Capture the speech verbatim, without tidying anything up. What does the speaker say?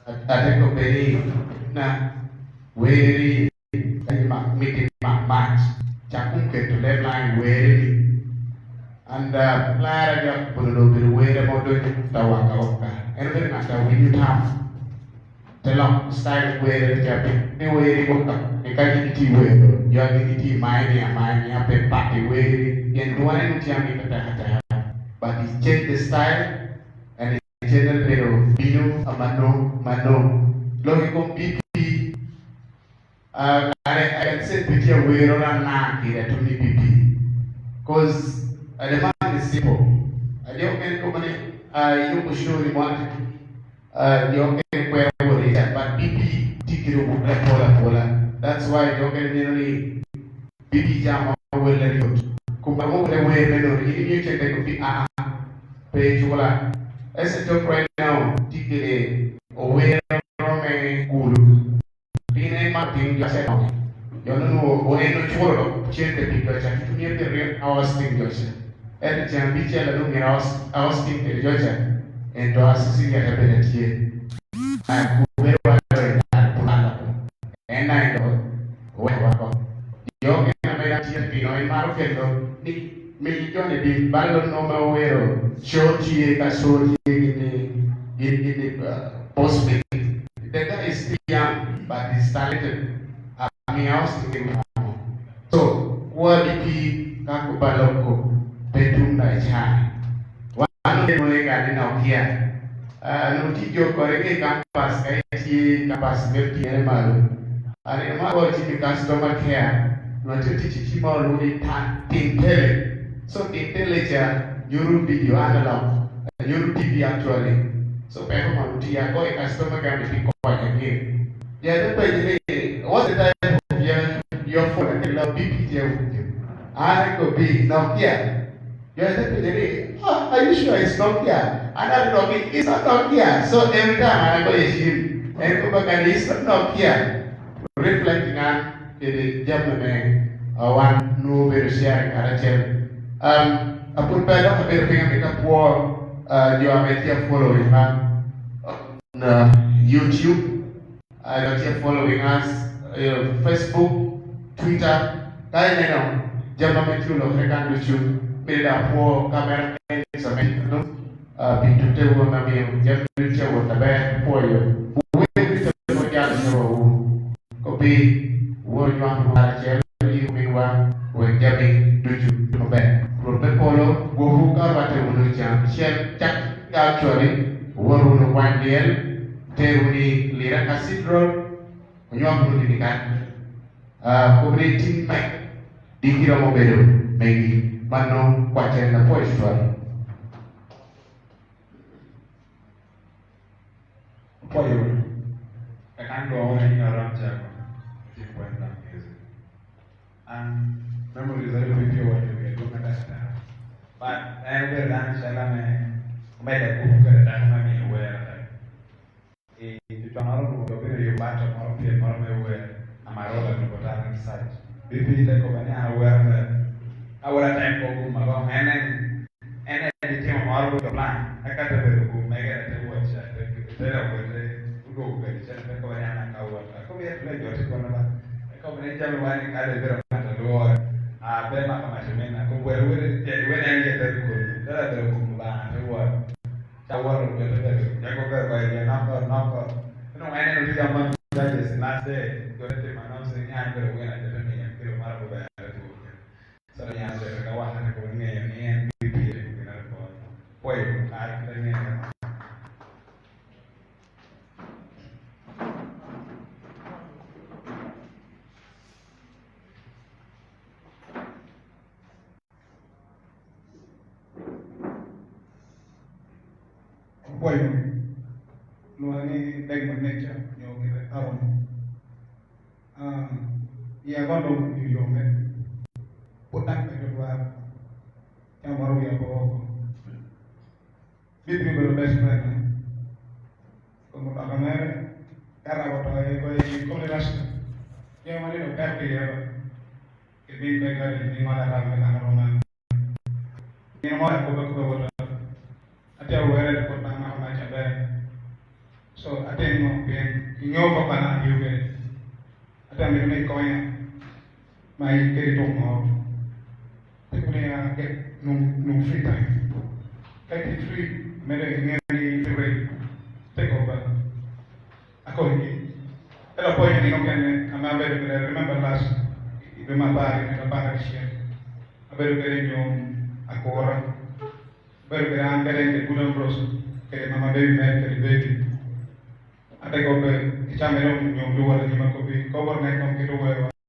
Ate kobbe ni, na, weri, ma-, miti ma-, mac, cak kun keto leb laŋ i weri ni. And, uh, Clara jo a Kubolo doŋ obedo wer ame odonyo i awaka waka. En obedo ŋat a winyo tam. Te lok style wer ca pi, pi wer i waka. Ni ka gin itye i wer, jo a gin itye i maenia, maenia pe pat i wer, pien dwone onwoŋo tye amito tek ateka. But he changed the style, and he changed the bedo bino amano, mano. Lok i kom B P, uh, I, I can say pe tye awero na na gire atuni B P. 'Cause, uh, the man is simple. Uh, jo okene kobo ni, uh, yubo show ni mwan. Uh, jo okene kwero wot i cat, but B P tye kede obute apol apola. That's why jo okene neno ni B P ca mo wel a yot. Kun ba mo wele wer me nono, in imiyo cente ko pi, ah, ah, pe icula. Ese tok right now, tye kede owero me kulu. Pien en maro tim jo acel. Jo-nu onwoŋo en oculo dok cente pi jo ca, tutu myero pi ryo hours tim jo ca. Ento cen abicel a doŋ myero hours, hours tim kede jo ca, ento Asisi yata bene tye. Aa, kubere wa dok i nat pwal oko. En na en dok oweko wako. Jo okene ame daŋ tye pino, en maro kelo ni, miyo jo-ni bin balo noma owero, show tye ka show tye gin ni, gin, gin ni, uh, post me. The guy is still young, but he's talented. Amiyo austin. So, kwa D P ka kubalo ko, pe tum na ican. Wan ote mone ka ni Nokia. Ah, nwoŋo tye jo kore ka i kampas, ka itye i kampas me tyene malo. Ani, ma ko cik i customer care, nwoŋo tye tic i cima olwoŋo ni ta-, Tintele. So, Tintele ca nyuto video analog, nyuto T V actually. So, peko man otye, ago i customer care ni pi konyogi. Yat openyo ni, "What's the type of your, your phone?" Ake lok B P tye awinyo. An akobi, "Nokia." Yat openyo ni, "Oh, are you sure it's Nokia?" An adok ni, "It's not Nokia." So every time an agoyo cim, en koba ka ni, "It's not Nokia." Reflecting an kede jami ame, uh, wan nwoŋo obedo sharing karacel. Um, apwod pe dok abedo piny, amito apwo, uh, jo ame tye a following man on, uh, YouTube. Ah, dok tye following us, eh, Facebook, Twitter. Ka ineno jami ame tye olokere kan ducu, mito dok apwo camera men, ah, pi tutte wu ame miyo jami ducu tye awot aber, pwoyo. Wer ducu ame jalo i nyowa wu. Kobbi, wor nywak karacel, i ominwa, wek jami ducu dum aber. Rwot me polo, gwokwu ka rwatte wunu i can acel, cak ka cwali, wor wunu kwany lyel, Tero wunu i Lira Cathedral, onywak wunu gini kan. Ah, kop ni tim me diki romo bedo megi. Mano kwacce na pwoc twal. Opwoyo wunu. Eka an dwoko ni Aram Jago, tye kwenda music. An, memories a yo video wa yo ya dwong ata ata. But, eh, wer dan chala me, omeda kuku kede dako ma miyo wer ata. I tutwamaro onwoŋo obino yubo ato moro pye moro me wer, amaro la tuko tara research. Bibi te koba ni an awero me, awero time ko gum ago, en en, en en itimo moro buto plan, eka te bedo gum mege, te wot ca, te, te loko, te odwogo kede cen, te koba ni an aka wot. Akobo ya tula jo te kono ba. Te koba ni jami wani ka de bedo ŋat a lwor, a, be maka mac omin, akobo wero wede, wede en ye te kono, te la bedo gum ba, te wot. Ca woro jo te bedo, jago bedo bayo jo noko, noko. Onwoŋo en en otye jami man judges last day, jo te timo announcing ni an bedo winner, jo te miya kilo mara bubere two. So, ni an bedo ka wakane kun ŋeyo ni en bibiro i winner report. Pwoyo kare kite ŋeyo. Opwoyo, lwonge ni Deng Manager, nyo kite Aaron. Ah, iya kono doŋ otuco me. Pwod daŋ pe tutwal. Ca moro wiya pe oko. Bibi obedo best friend. Kom otoka mere, ka rabo to i, i kom i rasta. Nyo mani doŋ pek pi yero. Kibin pe gari ni ŋolo aram me kano roman. Gin moro akobo akoba wota. Atye awere ni pwod daŋ mako mac aber. So, atimo pien ingeyo kop a an atio kede. Atye amito ni ikonya ma in kede tuk moro. Teko ni an ke num, num free time. Ka itye free, medo inge ni itye ready. Teko ba. Akonyi. Ela pwony ni okene, ame abedo kede, remember last, i dwe me apar, i dwe me apar acel. Abedo kede nyom akura. Abedo kede an kede kede Gudon Bros, kede mama baby mere, kede baby. Ate kobbe, icamere onyo luwal anyima kobbi, kobor ne kom kit owewa.